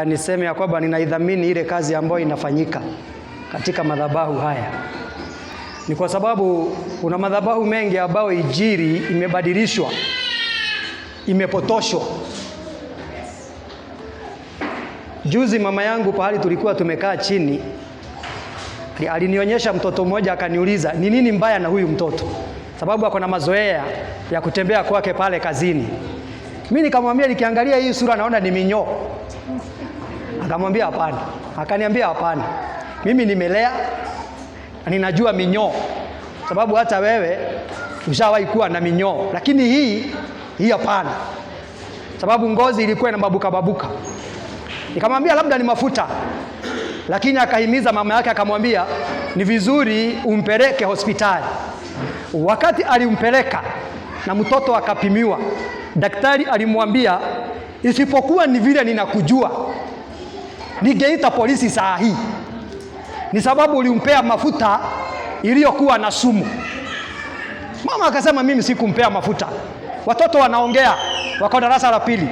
Niseme ya kwamba ninaidhamini ile kazi ambayo inafanyika katika madhabahu haya. Ni kwa sababu kuna madhabahu mengi ambayo injili imebadilishwa, imepotoshwa. Juzi mama yangu pahali tulikuwa tumekaa chini alinionyesha mtoto mmoja, akaniuliza ni nini mbaya na huyu mtoto, sababu ako na mazoea ya kutembea kwake pale kazini. Mimi nikamwambia nikiangalia hii sura naona ni minyoo. Akamwambia hapana, akaniambia hapana, mimi nimelea na ninajua minyoo, sababu hata wewe ushawahi kuwa na minyoo, lakini hii hapana, sababu ngozi ilikuwa inababuka babuka. Nikamwambia labda ni mafuta, lakini akahimiza mama yake akamwambia ni vizuri umpeleke hospitali. Wakati alimpeleka na mtoto akapimiwa, daktari alimwambia isipokuwa ni vile ninakujua, ningeita polisi saa hii, ni sababu ulimpea mafuta iliyokuwa na sumu. Mama akasema mimi sikumpea mafuta. Watoto wanaongea, wako darasa la pili.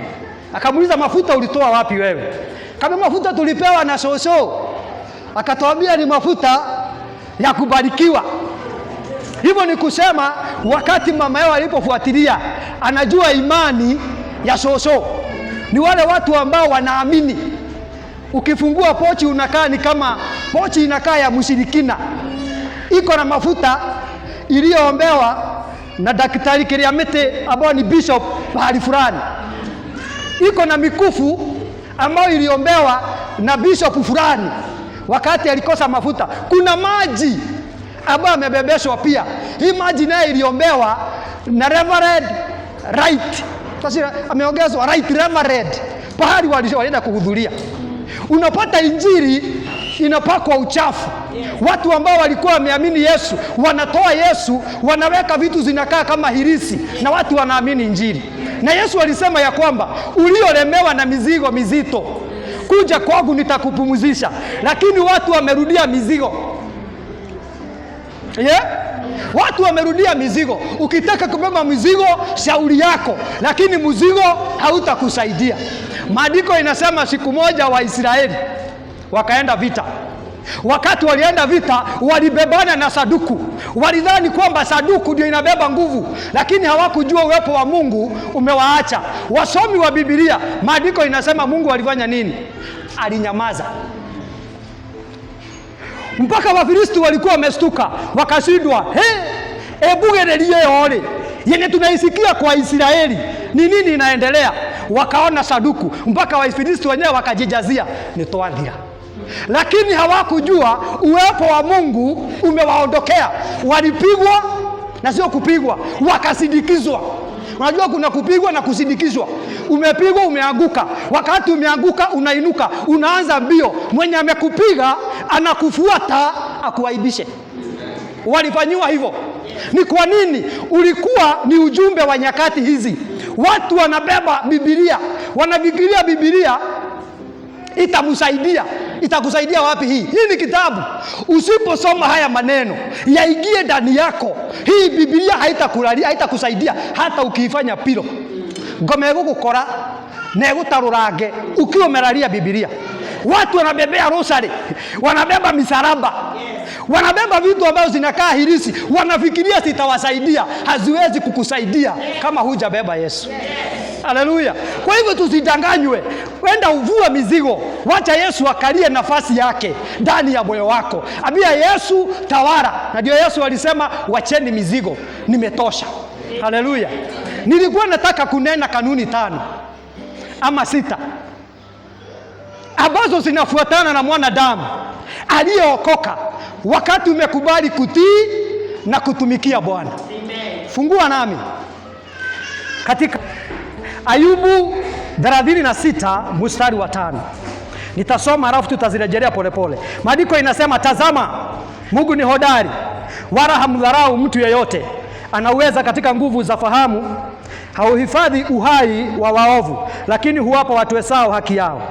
Akamuuliza mafuta ulitoa wapi wewe? Kama mafuta tulipewa na shosho. Akatuambia ni mafuta ya kubarikiwa. Hivyo ni kusema wakati mama yao alipofuatilia, anajua imani ya shosho. Ni wale watu ambao wanaamini. Ukifungua pochi unakaa ni kama pochi inakaa ya mshirikina. Iko na mafuta iliyoombewa na Daktari Kiriamete ambao ni bishop mahali fulani. Iko na mikufu ambayo iliombewa na bishop fulani wakati alikosa mafuta. Kuna maji ambayo amebebeshwa pia. Hii maji naye iliombewa na Reverend Wright. Sasa ameongezwa Right Reverend pahali walienda kuhudhuria. Unapata injili inapakwa uchafu. Watu ambao walikuwa wameamini Yesu wanatoa Yesu, wanaweka vitu zinakaa kama hirisi, na watu wanaamini injili. Na Yesu alisema ya kwamba uliolemewa na mizigo mizito, kuja kwangu nitakupumzisha. Lakini watu wamerudia mizigo. Yeah? Watu wamerudia mizigo. Ukitaka kubeba mizigo, shauri yako, lakini mzigo hautakusaidia. Maandiko inasema siku moja Waisraeli wakaenda vita. Wakati walienda vita, walibebana na saduku. Walidhani kwamba saduku ndio inabeba nguvu, lakini hawakujua uwepo wa Mungu umewaacha. Wasomi wa Biblia, maandiko inasema Mungu alifanya nini? Alinyamaza. Mpaka Wafilisti walikuwa wamestuka, wakashindwa, he, ebugererie yore yenye tunaisikia kwa Israeli ni nini inaendelea? Wakaona saduku, mpaka Wafilisti wenyewe wakajijazia ni toadhira. Lakini hawakujua uwepo wa Mungu umewaondokea. Walipigwa na sio kupigwa, wakasindikizwa. Unajua kuna kupigwa na kusindikizwa. Umepigwa, umeanguka. Wakati umeanguka, unainuka, unaanza mbio. Mwenye amekupiga anakufuata akuaibishe. Walifanyiwa hivyo. Ni kwa nini? Ulikuwa ni ujumbe wa nyakati hizi. Watu wanabeba Biblia, wanafikiria Biblia itamsaidia. Itakusaidia wapi hii? Hii ni kitabu. Usiposoma haya maneno yaingie ndani yako, hii Biblia haitakulalia, haitakusaidia hata ukiifanya pilo. Ngoma ĩgũgũkora na ĩgũtarũrange ukiwa umelalia Biblia. Watu wanabebea rosary, wanabeba misalaba, wanabeba vitu ambavyo zinakaa hirisi, wanafikiria zitawasaidia. Haziwezi kukusaidia kama hujabeba Yesu. Haleluya! Kwa hivyo tusidanganywe, wenda uvue mizigo, wacha Yesu akalie nafasi yake ndani ya moyo wako. Ambia Yesu tawala, na ndio Yesu alisema wacheni mizigo, nimetosha. Haleluya! Nilikuwa nataka kunena kanuni 5 ama 6 ambazo zinafuatana na mwanadamu aliyeokoka wakati umekubali kutii na kutumikia Bwana. Fungua nami katika Ayubu 36 mstari wa 5. Nitasoma alafu tutazirejelea polepole. Maandiko inasema, tazama Mungu ni hodari, wala hamdharau mtu yeyote. Anaweza katika nguvu za fahamu, hauhifadhi uhai wa waovu, lakini huwapa watu wesao haki yao.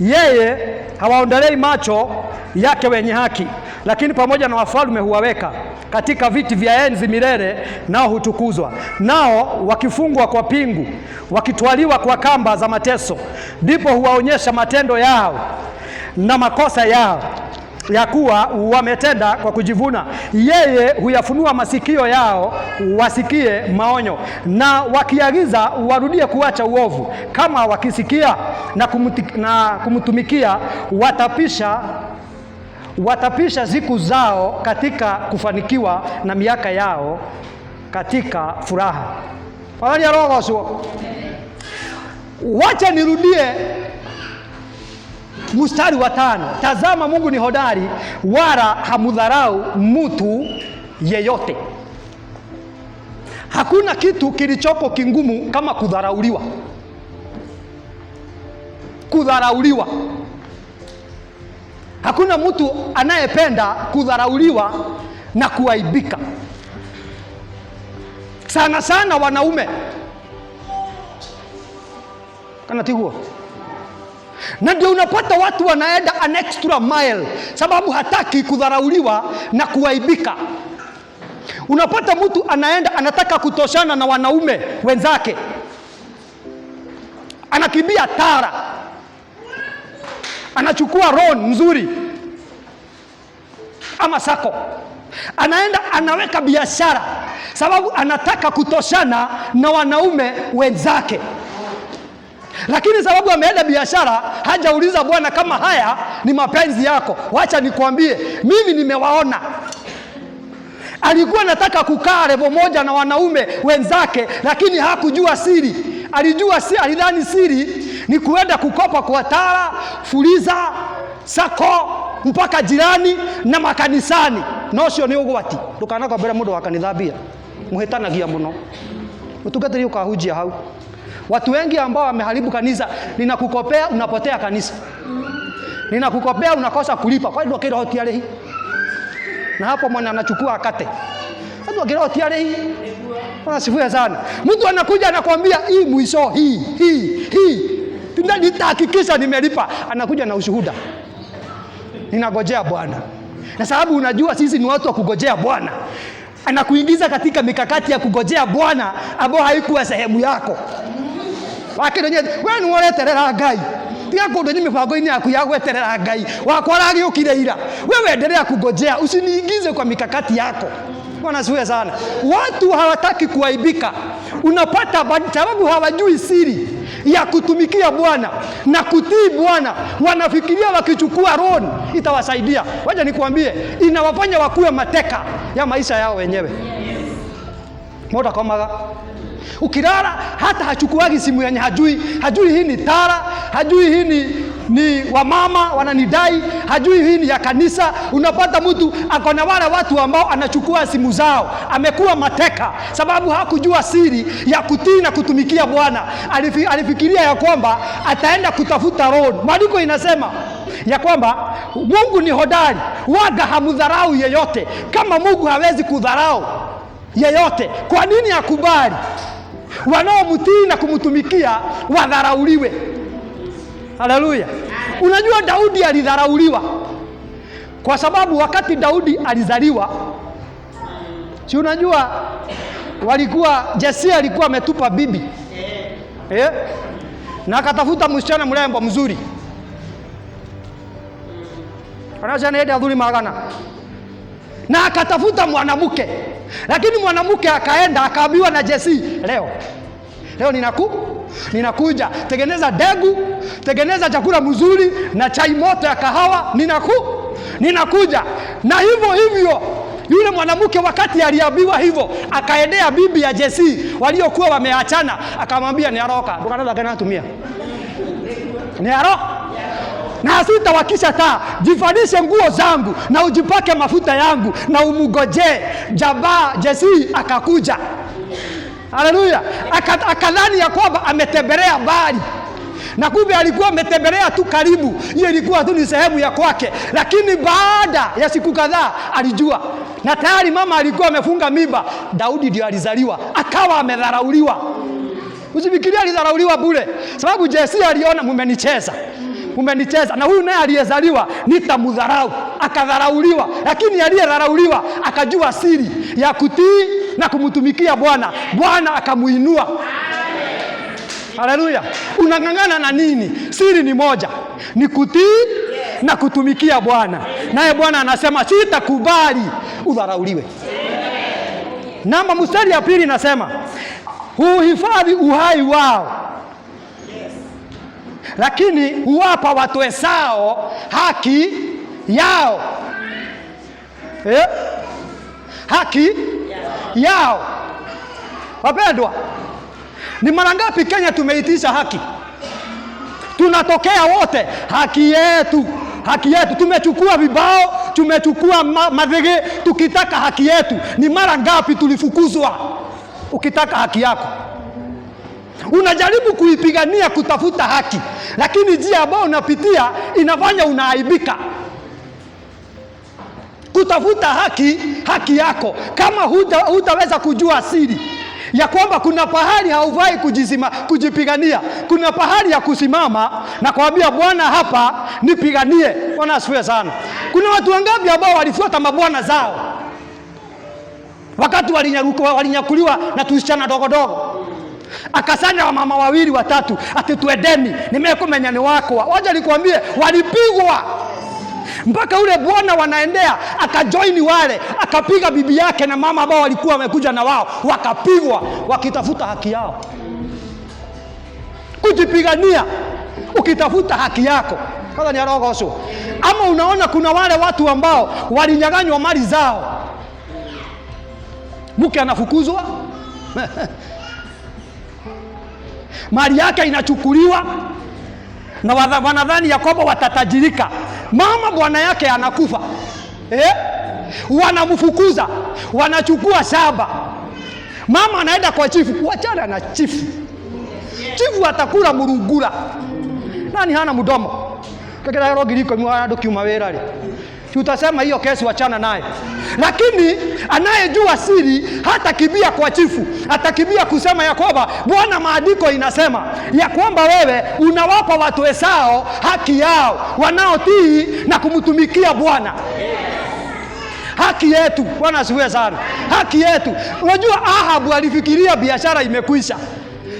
Yeye hawaondolei macho yake wenye haki, Lakini pamoja na wafalme huwaweka katika viti vya enzi milele, nao hutukuzwa. Nao wakifungwa kwa pingu, wakitwaliwa kwa kamba za mateso, ndipo huwaonyesha matendo yao na makosa yao, ya kuwa wametenda kwa kujivuna. Yeye huyafunua masikio yao wasikie maonyo, na wakiagiza warudie kuacha uovu. Kama wakisikia na kumtumikia, watapisha siku zao katika kufanikiwa na miaka yao katika furaha. Roho. Wacha nirudie mstari wa 5. Tazama, Mungu ni hodari, wala hamudharau mtu yeyote. Hakuna kitu kilichoko kingumu kama kudharauliwa. Kudharauliwa. Hakuna mtu anayependa kudharauliwa na kuaibika. Sana sana wanaume. Kana tiguo. Na ndio unapata watu wanaenda an extra mile, sababu hataki kudharauliwa na kuaibika. Unapata mtu anaenda anataka kutoshana na wanaume wenzake, anakimbia tara, anachukua loan mzuri ama sako, anaenda anaweka biashara, sababu anataka kutoshana na wanaume wenzake. Lakini sababu ameenda biashara, hajauliza Bwana kama haya ni mapenzi yako. Wacha nikwambie, mimi nimewaona. Alikuwa anataka kukaa level moja na wanaume wenzake, lakini hakujua siri. Alijua si, alidhani siri ni kuenda kukopa kwa Tara, Fuliza, Sako mpaka jirani na makanisani. Nocio ni ugwati. Ndukanakombere mundu wa kanitha mbia. Muhitanagia muno. Mutungatiri ukahunjia hau. Watu wengi ambao wameharibu kanisa, ninakukopea unapotea kanisa. Ninakukopea unakosa kulipa. Kwa hiyo kiroho ti arihi. Na hapo mwana anachukua akate. Watu kiroho ti arihi. Wanasifia sana. Mtu anakuja anakuambia hii mwisho hii hii hii. Nitahakikisha nimelipa. Anakuja na ushuhuda. Ninagojea Bwana. Na sababu unajua sisi ni watu wa kugojea Bwana. Anakuingiza katika mikakati ya kugojea Bwana ambayo haikuwa sehemu yako. Wakire we ni woreterera Ngai. Tiga kundu ni mibango-inĩ yaku ya gweterera Ngai. Wakwa aragĩũkire ira. Wewe endelea kugojea, usiniingize kwa mikakati yako. Bwana asifiwe sana. Watu hawataki kuaibika. Unapata sababu hawajui siri ya kutumikia Bwana na kutii Bwana. Wanafikiria wakichukua loan itawasaidia. Wacha nikuambie, inawafanya wakuwe mateka ya maisha yao wenyewe. Moda komaga. Ukilala hata hachukuagi simu yenye hajui, hajui hii ni Tara, hajui hii ni wamama wananidai, hajui hii ni ya kanisa. Unapata mtu akona wale watu ambao anachukua simu zao, amekuwa mateka sababu hakujua siri ya kutii na kutumikia Bwana. Alifikiria ya kwamba ataenda kutafuta loan. Maandiko inasema ya kwamba Mungu ni hodari, waga hamudharau yeyote. Kama Mungu hawezi kudharau yeyote, kwa nini akubali wanaomtii na kumtumikia wadharauliwe? Haleluya. Unajua Daudi alidharauliwa kwa sababu wakati Daudi alizaliwa, si unajua walikuwa Jesse alikuwa ametupa bibi na akatafuta msichana mrembo mzuri, na akatafuta mwanamke, lakini mwanamke akaenda akaambiwa na Jesse, leo ninakuja, tengeneza degu, tengeneza chakula mzuri na chai moto ya kahawa, ninakuja. Na hivyo hivyo yule mwanamke wakati aliambiwa hivyo, akaendea bibi ya Jesse waliokuwa wameachana, akamwambia ni aroka ndukanathake tumia ni aro na sitawakisha taa, jifalishe nguo zangu na ujipake mafuta yangu na umugojee. Jabaa Jesse akakuja. Haleluya. Akadhani ya kwamba ametembelea mbali, na kumbe alikuwa ametembelea tu karibu. Hiyo ilikuwa tu ni sehemu ya kwake, lakini baada ya siku kadhaa alijua, na tayari mama alikuwa amefunga mimba. Daudi ndio alizaliwa, akawa amedharauliwa. Usifikirie alidharauliwa bure, sababu Jesse aliona mumenicheza. Umenicheza. Na huyu naye aliyezaliwa nitamdharau. Akadharauliwa, lakini aliyedharauliwa akajua siri ya kutii na kumtumikia Bwana. Bwana akamuinua. Haleluya! Unang'ang'ana na nini? Siri ni moja, ni kutii na kutumikia Bwana. Naye Bwana anasema sitakubali udharauliwe. Namba mstari ya pili nasema huhifadhi uhai wao, lakini huwapa watwesao haki yao. Eh? Haki yao. Wapendwa, ni mara ngapi Kenya tumeitisha haki? Tunatokea wote, haki yetu, haki yetu. Tumechukua vibao, tumechukua madhege tukitaka haki yetu. Ni mara ngapi tulifukuzwa ukitaka haki yako? Unajaribu kuipigania kutafuta haki, lakini njia ambayo unapitia inafanya unaaibika kutafuta haki, haki yako. Kama hutaweza kujua siri ya kwamba kuna pahali haufai kujipigania, kuna pahali ya kusimama na kuambia Bwana, hapa nipiganie. Bwana asifiwe sana. Kuna watu wangapi ambao walifuata mabwana zao wakati walinyakuliwa na tusichana dogodogo, akasanya wamama wawili watatu, ati twendeni, nimekumenya ni wakwa. Wacha nikwambie, walipigwa mpaka ule bwana wanaendea akajoini wale, akapiga bibi yake na mama ambao walikuwa wamekuja na wao, wakapigwa wakitafuta haki yao. Kujipigania ukitafuta haki yako kwanza ni arogocwo. Ama unaona kuna wale watu ambao walinyang'anywa mali zao, mke anafukuzwa mali yake inachukuliwa na wanadhani ya kwamba watatajirika. Mama bwana yake anakufa, eh? Wanamfukuza, wanachukua shamba. Mama anaenda kwa chifu. Wachana na chifu, chifu atakula murungura. Nani hana mdomo? Kekera 2010 wa wira ri utasema hiyo kesi wachana naye. Lakini anayejua siri hatakimbia kwa chifu, atakimbia kusema ya kwamba Bwana, maandiko inasema ya kwamba wewe unawapa watu wesao haki yao wanaotii na kumtumikia Bwana. Haki yetu. Bwana asifiwe sana. Haki yetu. Unajua Ahabu alifikiria biashara imekwisha,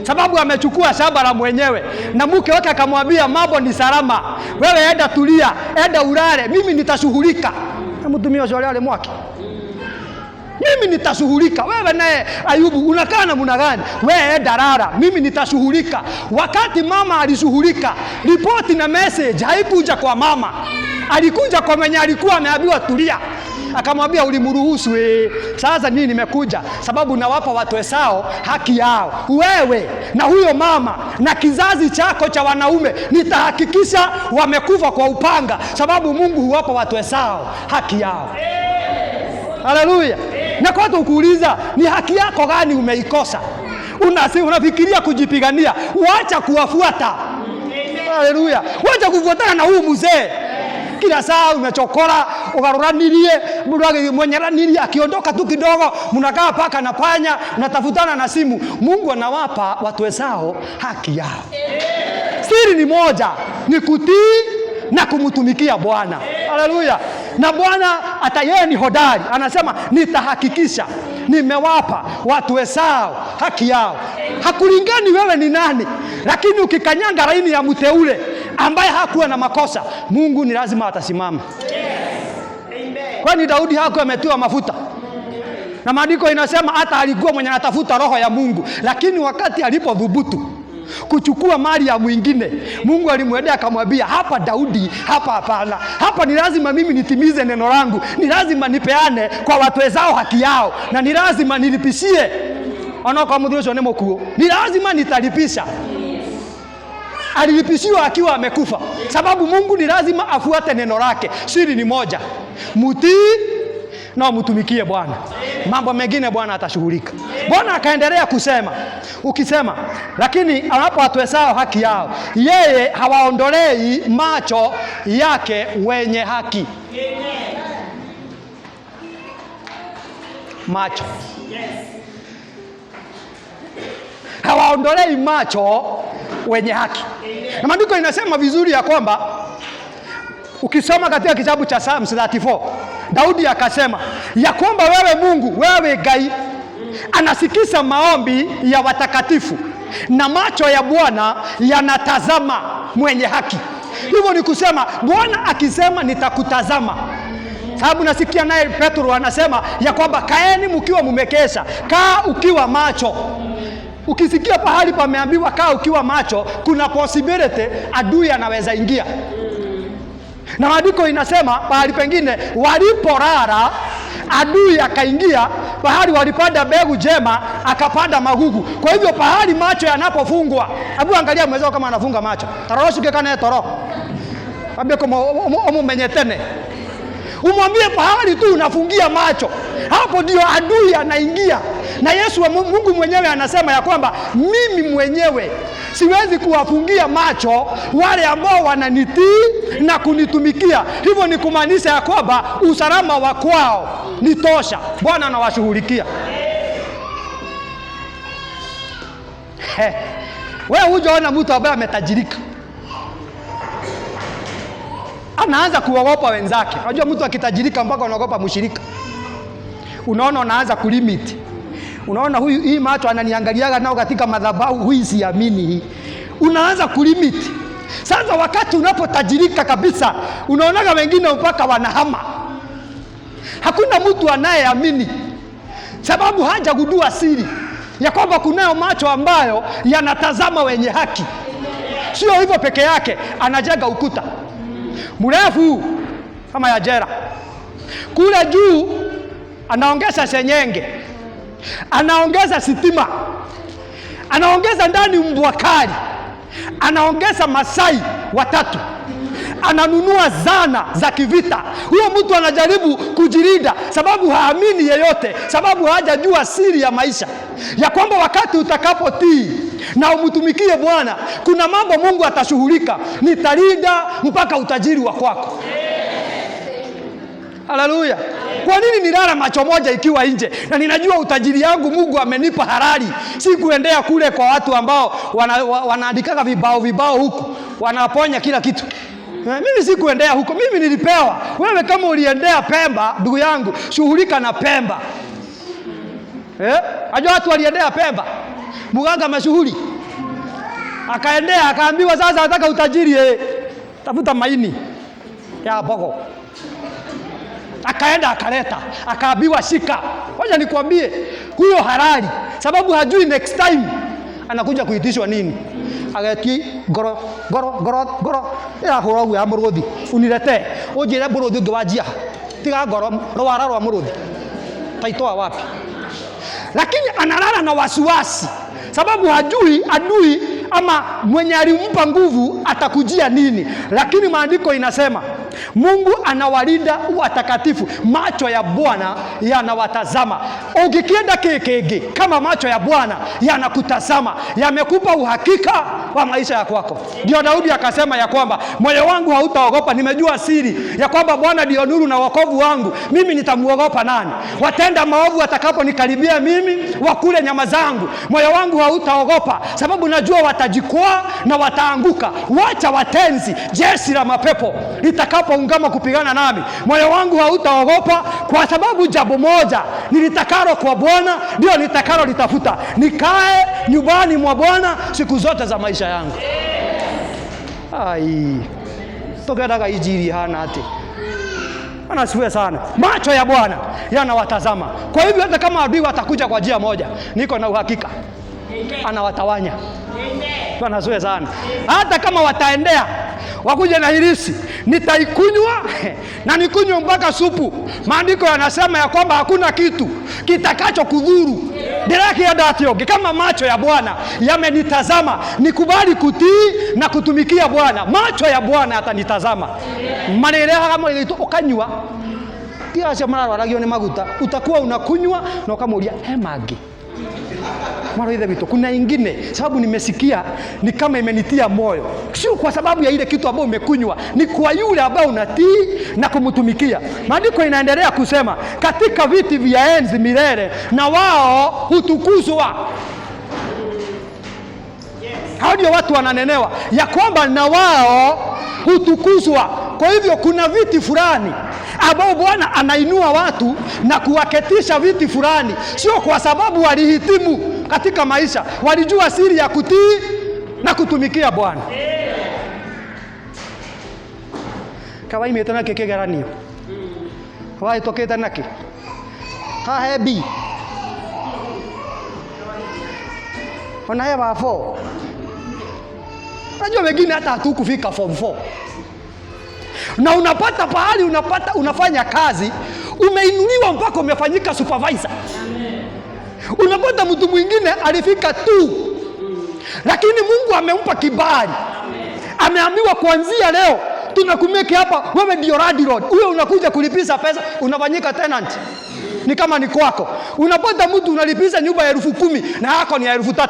sababu amechukua shamba la mwenyewe, na mke wake akamwambia mambo ni salama, wewe enda tulia, enda ulale, mimi nitashughulika. Na mtumia ucio ale mwake, mimi nitashughulika. Wewe naye Ayubu unakaa namna gani? Wewe enda lala, mimi nitashughulika. Wakati mama alishughulika, ripoti na message haikuja kwa mama, alikuja kwa mwenye alikuwa ameambiwa tulia. Akamwambia ulimruhusu Sasa nini nimekuja sababu nawapa watu wesao haki yao. Wewe na huyo mama na kizazi chako cha wanaume nitahakikisha wamekufa kwa upanga, sababu Mungu huwapa watu wesao haki yao. Haleluya. Na kwa kuuliza ni haki yako gani umeikosa? Unafikiria kujipigania, wacha kuwafuata. Haleluya. Wacha kufuatana na huu mzee. Kila saa umechokora, ugaruranirie, mwenyeranirie, akiondoka tu kidogo mnakaa paka na panya, unatafutana na simu. Mungu anawapa watu wesao haki yao. Siri ni moja, ni kutii na kumtumikia Bwana. Haleluya. Na Bwana hata yeye ni hodari, anasema nitahakikisha nimewapa watu wesao haki yao. Hakulingani wewe ni nani, lakini ukikanyanga laini ya mteule ambaye hakuwa na makosa, Mungu ni lazima atasimama. Kwani Daudi hakuwa ametiwa mafuta? Na maandiko inasema hata alikuwa mwenye anatafuta roho ya Mungu, lakini wakati alipodhubutu kuchukua mali ya mwingine, Mungu alimwendea akamwambia, hapa Daudi, hapa hapana, hapa ni lazima mimi nitimize neno langu, ni lazima nipeane kwa watu wezao haki yao, na ni lazima nilipishie onokorwo ni mukuo, ni lazima nitalipisha. Alilipishiwa akiwa amekufa, sababu Mungu ni lazima afuate neno lake. Siri ni moja, mutii na mtumikie Bwana. Mambo mengine Bwana atashughulika. Bwana akaendelea kusema, ukisema lakini anapo watu haki yao, yeye hawaondolei macho yake wenye haki. Macho hawaondolei macho wenye haki. Na maandiko inasema vizuri ya kwamba ukisoma katika kitabu cha Psalms 34, Daudi akasema ya kwamba wewe Mungu, wewe Ngai anasikisa maombi ya watakatifu na macho ya Bwana yanatazama mwenye haki. Hivyo ni kusema Bwana akisema nitakutazama. Sababu nasikia naye Petro anasema ya kwamba kaeni mkiwa mumekesha, kaa ukiwa macho. Ukisikia pahali pameambiwa kaa ukiwa macho, kuna possibility adui anaweza ingia. Na maandiko inasema pahali pengine waliporara adui akaingia, pahali walipanda mbegu jema akapanda magugu. Kwa hivyo pahali macho yanapofungwa, hebu angalia mwenzako kama anafunga macho, taroroshuke kana toro ambie kama omumenyetene, umwambie pahali tu unafungia macho, hapo ndio adui anaingia. Na Yesu wa Mungu mwenyewe anasema ya kwamba mimi mwenyewe siwezi kuwafungia macho wale ambao wananitii na kunitumikia. Hivyo ni kumaanisha ya kwamba usalama wa kwao ni tosha, Bwana anawashughulikia. Wewe hujaona mtu ambaye ametajirika anaanza kuogopa wenzake. Unajua mtu akitajirika mpaka anaogopa mshirika. Unaona, unaanza kulimit. Unaona huyu, hii macho ananiangaliaga nao katika madhabahu, huyu siamini hii. Unaanza kulimit. Sasa wakati unapotajirika kabisa, unaonaga wengine mpaka wanahama. Hakuna mtu anayeamini, sababu hajagundua siri ya kwamba kunayo macho ambayo yanatazama wenye haki. Sio hivyo peke yake, anajenga ukuta mrefu kama ya jera kule juu, anaongeza senyenge, anaongeza sitima, anaongeza ndani mbwa kali, anaongeza Masai watatu, ananunua zana za kivita. Huyo mtu anajaribu kujilinda, sababu haamini yeyote, sababu hajajua siri ya maisha ya kwamba wakati utakapotii na umtumikie Bwana, kuna mambo Mungu atashughulika, nitalinda mpaka utajiri wa kwako. Haleluya! Kwa nini nilala macho moja ikiwa nje na ninajua utajiri yangu Mungu amenipa halali? Si kuendea kule kwa watu ambao wanaandikaga vibao vibao huku wanaponya kila kitu. Mimi sikuendea huko, mimi nilipewa. Wewe kama uliendea Pemba, ndugu yangu, shughulika na Pemba. Ajua watu waliendea Pemba, mganga mashuhuri akaendea, akaambiwa sasa nataka utajiri, tafuta maini ya bogo. Akaenda akaleta, akaambiwa shika. Wacha nikwambie, huyo halali, sababu hajui next time anakuja kuitishwa nini. Ageti goro goro goro goro ya horo ya muruthi unilete unjire muruthi ungi wanjia tiga ngoro rwara rwa muruthi taitoa wapi? Lakini analala na wasiwasi, sababu hajui adui ama mwenye alimpa nguvu atakujia nini. Lakini maandiko inasema Mungu anawalinda watakatifu, macho ya Bwana yanawatazama. Ukikienda kikigi kama macho ya Bwana yanakutazama, yamekupa uhakika wa maisha ya kwako. Ndio Daudi akasema ya kwamba moyo wangu hautaogopa, nimejua siri ya kwamba Bwana ndio nuru na wokovu wangu, mimi nitamuogopa nani? Watenda maovu watakaponikaribia mimi, wakule nyama zangu, moyo wangu hautaogopa, sababu najua watajikwaa na wataanguka. Wacha watenzi, jeshi la mapepo litakapoungama kupigana nami, moyo wangu hautaogopa, kwa sababu jambo moja nilitakalo kwa Bwana ndio nitakalo litafuta, nikae nyumbani mwa Bwana siku zote za maisha yangu. Ai, tokendaga injili hana ati anasifiwe sana. Macho ya Bwana yanawatazama. Kwa hivyo hata kama adui watakuja kwa njia moja, niko na uhakika anawatawanya. Bwana asifiwe sana. Hata kama wataendea wakuja na hirisi, nitaikunywa na nikunywe mpaka supu. Maandiko yanasema ya kwamba hakuna kitu kitakacho kudhuru ndĩrekĩenda kama macho ya Bwana yamenitazama, nikubali kutii na kutumikia Bwana. Macho ya Bwana yatanitazama, marĩrehaga mwĩrĩ witũ ũkanyua. Ti acio mararwaragio nĩ maguta, utakuwa unakunywa na ukamũria he mangĩ mara ithe witũ, kuna ingine sababu nimesikia ni kama imenitia moyo, sio kwa sababu ya ile kitu ambayo umekunywa, ni kwa yule ambaye unatii na kumtumikia. Maandiko inaendelea kusema katika viti vya enzi milele na wao hutukuzwa. Hao ndio watu wananenewa ya kwamba na wao hutukuzwa. Kwa hivyo kuna viti fulani ambao Bwana anainua watu na kuwaketisha viti fulani, sio kwa sababu walihitimu katika maisha, walijua siri ya kutii na kutumikia Bwana. Kawaimĩte nakĩ kĩgeranio wahĩtũkĩte nakĩ haha he B ona he wa 4. Unajua wengine hata hatukufika form 4 na unapata pahali unapata unafanya kazi umeinuliwa mpaka umefanyika supervisor. Unapata mtu mwingine alifika tu, lakini Mungu amempa kibali, ameambiwa kuanzia leo tunakumeki hapa, wewe ndio landlord, huyo unakuja kulipiza pesa, unafanyika tenant, ni kama ni kwako. Unapata mtu unalipiza nyumba ya 10,000 na yako ni ya 3,000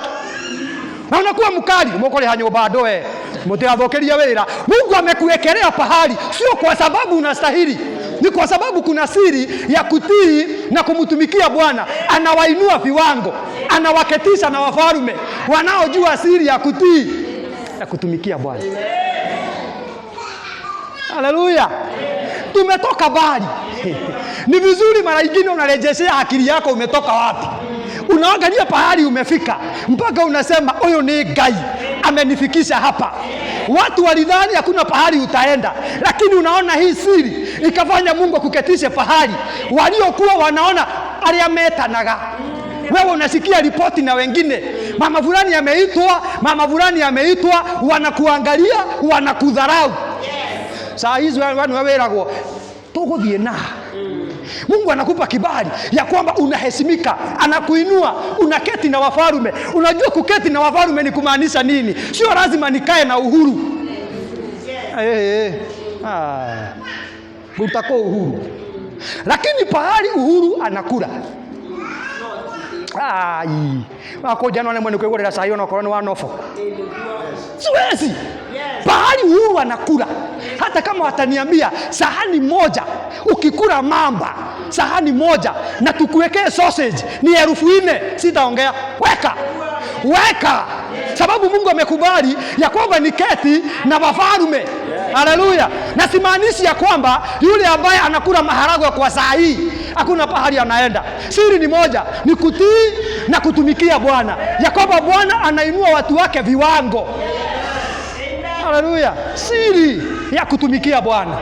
na unakuwa mkali mukuriha nyumba ndoe mutigathukirie wira. Mungu amekuwekelea pahali, sio kwa sababu unastahili, ni kwa sababu kuna siri ya kutii na kumtumikia Bwana. Anawainua viwango, anawaketisha na wafalme wanaojua siri ya kutii na kutumikia Bwana. Haleluya! Tumetoka mbali. Ni vizuri mara nyingine unarejeshea akili yako, umetoka wapi, unaangalia pahali umefika, mpaka unasema huyu ni Ngai amenifikisha hapa. Watu walidhani hakuna pahali utaenda, lakini unaona hii siri ikafanya Mungu akuketishe pahali waliokuwa wanaona aria metanaga. Wewe unasikia ripoti na wengine, mama fulani ameitwa, mama fulani ameitwa, wanakuangalia wanakudharau. Saa hizi wanu wawiragwo tuguthie na Mungu anakupa kibali ya kwamba unaheshimika, anakuinua, unaketi na wafarume. Unajua kuketi na wafarume ni kumaanisha nini? Sio lazima nikae na Uhuru. Utakuwa Uhuru, lakini pahali Uhuru anakula ai wakunja no nemwe nĩ cai onokorwo nĩ wa nofo. Siwezi. Pahali Uhuru anakula, hata kama wataniambia sahani moja ukikula mamba sahani moja na tukuwekee sausage ni 4,000, sitaongea. Weka weka, sababu Mungu amekubali ya kwamba ni keti na wafalume. Haleluya! Na simaanishi ya kwamba yule ambaye anakula maharagwe kwa saa hii hakuna pahali anaenda. Siri ni moja, ni kutii na kutumikia Bwana, ya kwamba Bwana anainua watu wake viwango. Haleluya! Siri ya kutumikia Bwana,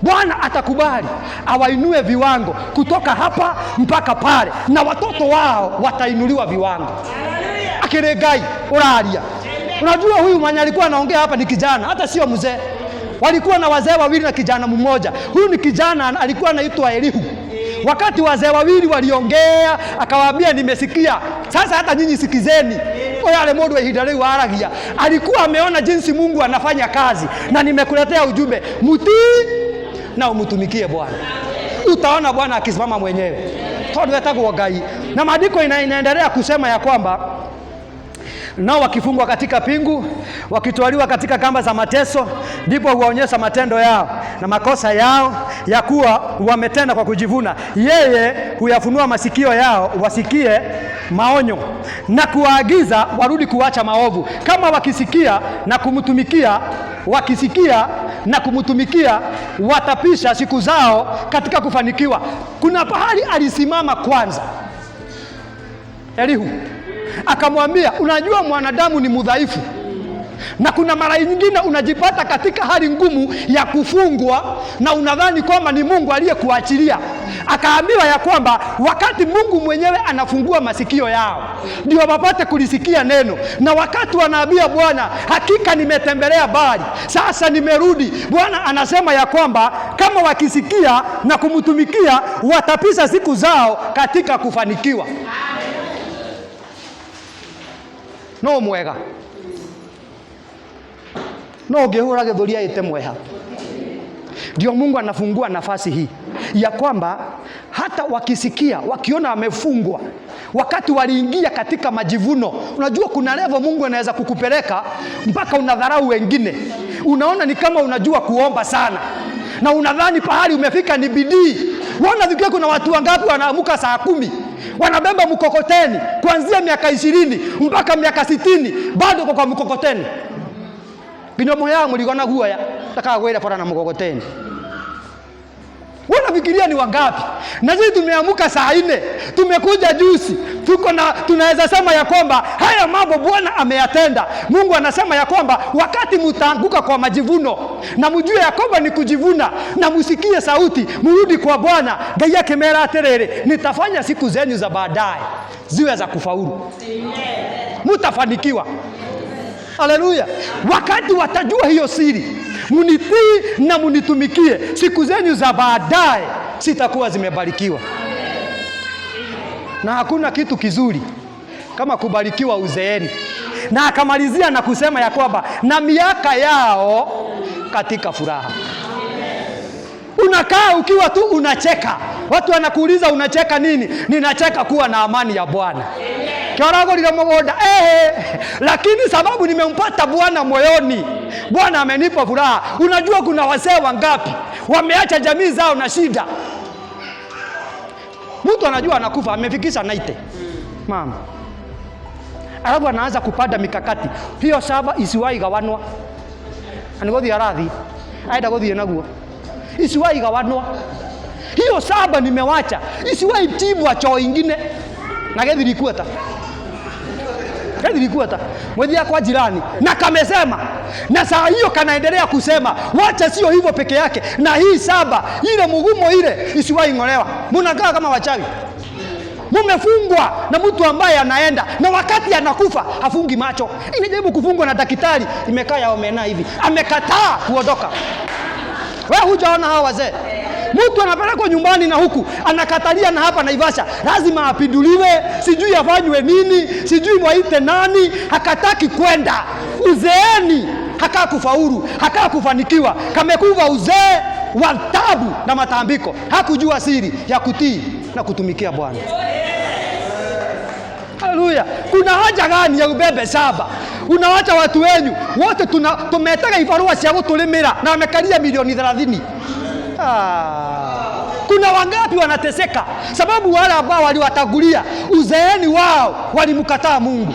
Bwana atakubali awainue viwango kutoka hapa mpaka pale, na watoto wao watainuliwa viwango. Akiri Ngai uraria. Unajua huyu mwenye alikuwa anaongea hapa ni kijana, hata sio mzee. Walikuwa na wazee wawili na kijana mmoja. Huyu ni kijana alikuwa anaitwa Elihu. Wakati wazee wawili waliongea, akawaambia nimesikia, sasa hata nyinyi sikizeni. Yale mundu ihinda riu aragia, alikuwa ameona jinsi Mungu anafanya kazi, na nimekuletea ujumbe, mtii na umtumikie Bwana. Utaona Bwana akisimama mwenyewe, tondu etagwo Ngai. Na maandiko inaendelea kusema ya kwamba nao wakifungwa katika pingu, wakitwaliwa katika kamba za mateso, ndipo huwaonyesha matendo yao na makosa yao ya kuwa wametenda kwa kujivuna. Yeye huyafunua masikio yao wasikie maonyo na kuwaagiza warudi kuacha maovu. Kama wakisikia na kumtumikia, wakisikia na kumtumikia, watapisha siku zao katika kufanikiwa. Kuna pahali alisimama kwanza Elihu akamwambia, unajua mwanadamu ni mudhaifu, na kuna mara nyingine unajipata katika hali ngumu ya kufungwa na unadhani kwamba ni Mungu aliyekuachilia. Akaambiwa ya kwamba wakati Mungu mwenyewe anafungua masikio yao ndio wapate kulisikia neno, na wakati wanaambia Bwana, hakika nimetembelea mbali, sasa nimerudi. Bwana anasema ya kwamba kama wakisikia na kumtumikia watapisa siku zao katika kufanikiwa. No mwega no ũngĩhũra gĩthũri aĩte mweha. Ndio Mungu anafungua nafasi hii ya kwamba hata wakisikia, wakiona wamefungwa, wakati waliingia katika majivuno. Unajua kuna level Mungu anaweza kukupeleka mpaka unadharau wengine, unaona ni kama unajua kuomba sana na unadhani pahali umefika ni bidii. Wana kuna watu wangapi wanaamuka saa 10 Wanabeba mkokoteni kuanzia miaka 20 mpaka miaka 60, bado kwa mkokoteni. Nginya moya muligona guoya takagwira bara na mkokoteni. Wanafikiria ni wangapi? Na sisi tumeamuka saa 4, tumekuja juzi, tuko na tunaweza sema ya kwamba haya mambo Bwana ameyatenda. Mungu anasema ya kwamba wakati mtaanguka kwa majivuno na mjue ya kwamba ni kujivuna, na msikie sauti, mrudi kwa Bwana. Ngai akimera atiriri, nitafanya siku zenyu za baadaye ziwe za kufaulu, mutafanikiwa. Haleluya! Wakati watajua hiyo siri, munitii na munitumikie, siku zenyu za baadaye sitakuwa zimebarikiwa. Na hakuna kitu kizuri kama kubarikiwa uzeeni. Na akamalizia na kusema ya kwamba na miaka yao katika furaha. Unakaa ukiwa tu unacheka, watu wanakuuliza unacheka nini? Ninacheka kuwa na amani ya Bwana. Kioragorire mugunda lakini sababu nimempata Bwana moyoni, Bwana amenipa furaha. Unajua kuna wazee wangapi wameacha jamii zao na shida. Mtu anajua anakufa, amefikisha 90 mama, alafu anaanza kupanda mikakati hiyo saba isiwahi gawanwa, anigothi arathi aenda guthie naguo, isiwahi gawanwa hiyo saba nimewacha, isiwahi tibwa choo ingine na gethirikueta gethirikueta mwithia kwa jirani na kamesema, na saa hiyo kanaendelea kusema, wacha sio hivyo peke yake, na hii saba ile mugumo ile isiwahi ng'olewa. Munakaa kama wachawi, mumefungwa na mtu ambaye anaenda na wakati anakufa hafungi macho. Inajaribu kufungwa na daktari, imekaa ya omena hivi, amekataa kuondoka. Wewe hujaona hawa wazee? Mtu anapelekwa nyumbani na huku anakatalia na hapa Naivasha, lazima apinduliwe, sijui afanywe nini, sijui waite nani, hakataki kwenda. Uzeeni hakaa kufaulu, hakaa kufanikiwa, kamekuva uzee wa tabu na matambiko. Hakujua siri ya kutii na kutumikia Bwana. Haleluya! Kuna haja gani ya ubebe saba? Unawacha watu wenyu wote, tumetega ibarua cia gutulimira na wamekalia milioni 30. Kuna wangapi wanateseka sababu wale ambao waliwatangulia uzeeni wao walimkataa Mungu,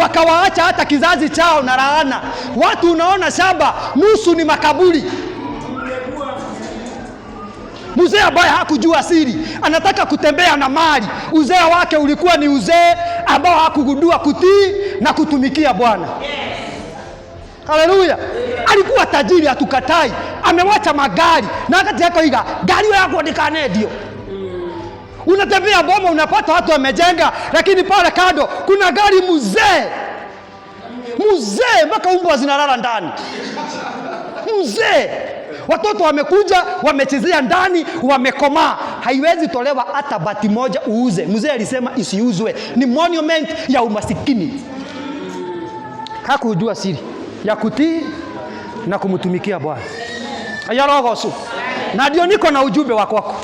wakawaacha hata kizazi chao na laana. Watu unaona shamba nusu ni makaburi. Mzee ambaye hakujua siri anataka kutembea na mali. Uzee wake ulikuwa ni uzee ambao hakugundua kutii na kutumikia Bwana. Haleluya! Alikuwa tajiri, hatukatai, amewacha magari na wakati yako iga gari yako ndikanendio. Unatembea boma unapata watu wamejenga, lakini pale kando kuna gari mzee mzee, mpaka umbwa zinalala ndani. Mzee, watoto wamekuja wamechezea ndani, wamekomaa, haiwezi tolewa hata bati moja uuze. Mzee alisema isiuzwe, ni monument ya umasikini. Hakujua siri ya kutii na kumtumikia Bwana. Ayalogosu. Na ndio niko na ujumbe wa kwako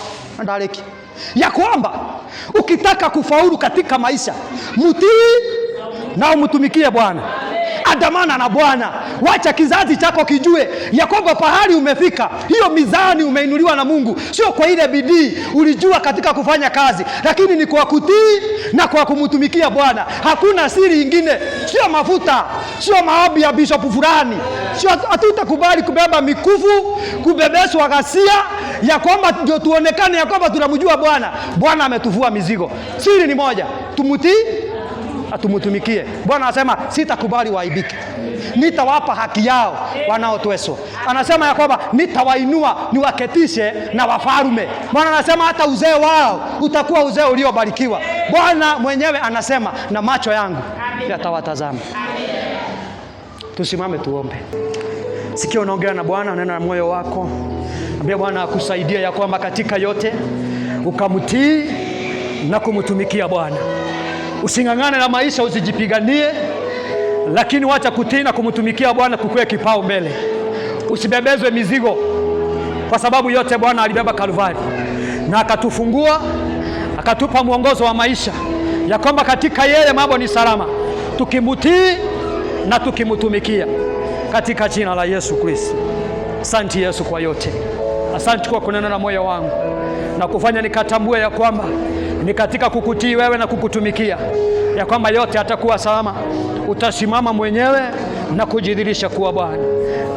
ndariki ya kwamba ukitaka kufaulu katika maisha, mtii na umtumikie Bwana. Andamana na Bwana, wacha kizazi chako kijue ya kwamba pahali umefika, hiyo mizani umeinuliwa na Mungu, sio kwa ile bidii ulijua katika kufanya kazi, lakini ni kwa kutii na kwa kumtumikia Bwana. Hakuna siri ingine, sio mafuta, sio maombi ya bishop fulani, sio. Hatutakubali kubeba mikufu, kubebeshwa ghasia ya kwamba ndio tuonekane ya kwamba tunamjua Bwana. Bwana ametuvua mizigo. Siri ni moja, tumtii atumutumikie. Bwana anasema sitakubali waaibike, nitawapa haki yao wanaoteswa. Anasema ya kwamba nitawainua niwaketishe na wafarume. Bwana anasema hata uzee wao utakuwa uzee uliobarikiwa. Bwana mwenyewe anasema na macho yangu yatawatazama. Tusimame tuombe. Sikia unaongea na Bwana, nena na moyo wako, ambia Bwana akusaidie ya kwamba katika yote ukamtii na kumtumikia Bwana. Using'ang'ane na maisha, usijipiganie, lakini wacha kutii na kumtumikia Bwana kukuwe kipao mbele. Usibebezwe mizigo, kwa sababu yote Bwana alibeba Kalvari na akatufungua, akatupa mwongozo wa maisha ya kwamba katika yeye mambo ni salama, tukimtii na tukimtumikia, katika jina la Yesu Kristo. Asante Yesu kwa yote, asante kwa kunena na moyo wangu na kufanya nikatambue ya kwamba Ni katika kukutii wewe na kukutumikia ya kwamba yote atakuwa salama. Utasimama mwenyewe na kujidhihirisha kuwa Bwana.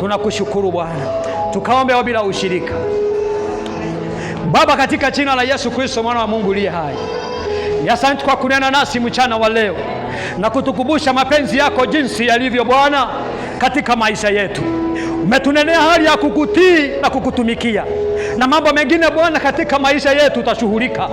Tunakushukuru Bwana, tukaombe bila ushirika. Baba, katika jina la Yesu Kristo mwana wa Mungu uliye hai, asante kwa kunena nasi mchana wa leo na kutukumbusha mapenzi yako jinsi yalivyo Bwana katika maisha yetu. Umetunenea hali ya kukutii na kukutumikia na mambo mengine Bwana katika maisha yetu utashughulika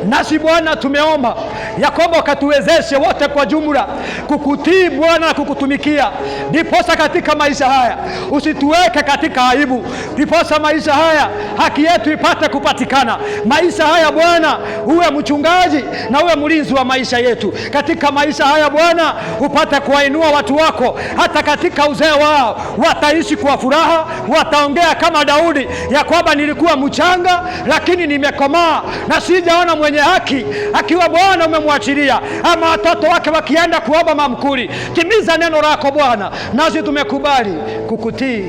nasi Bwana. Tumeomba ya kwamba ukatuwezeshe wote kwa jumla kukutii Bwana na kukutumikia, ndiposa katika maisha haya usituweke katika aibu, ndiposa maisha haya haki yetu ipate kupatikana. Maisha haya Bwana, uwe mchungaji na uwe mlinzi wa maisha yetu katika maisha haya Bwana, upate kuwainua watu wako hata katika uzee wao, wataishi kwa furaha, wataongea kama Daudi ya kwamba nilikuwa mchanga lakini nimekomaa na sijaona mwenye haki akiwa Bwana umemwachilia, ama watoto wake wakienda kuomba mamkuli. Timiza neno lako Bwana, nasi tumekubali kukutii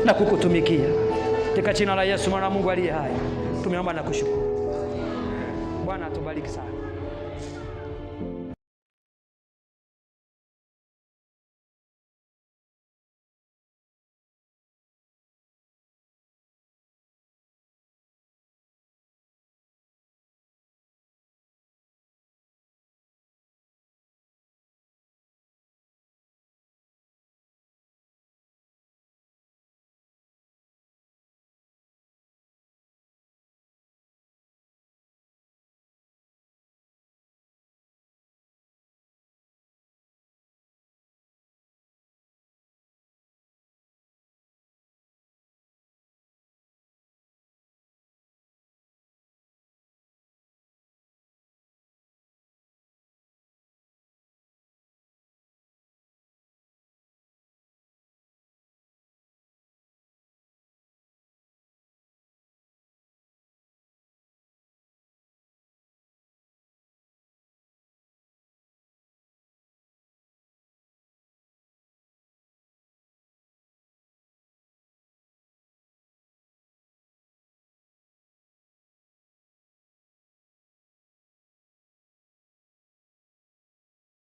na kukutumikia katika jina la Yesu mwana wa Mungu aliye hai tumeomba na kushukuru. Bwana atubariki sana.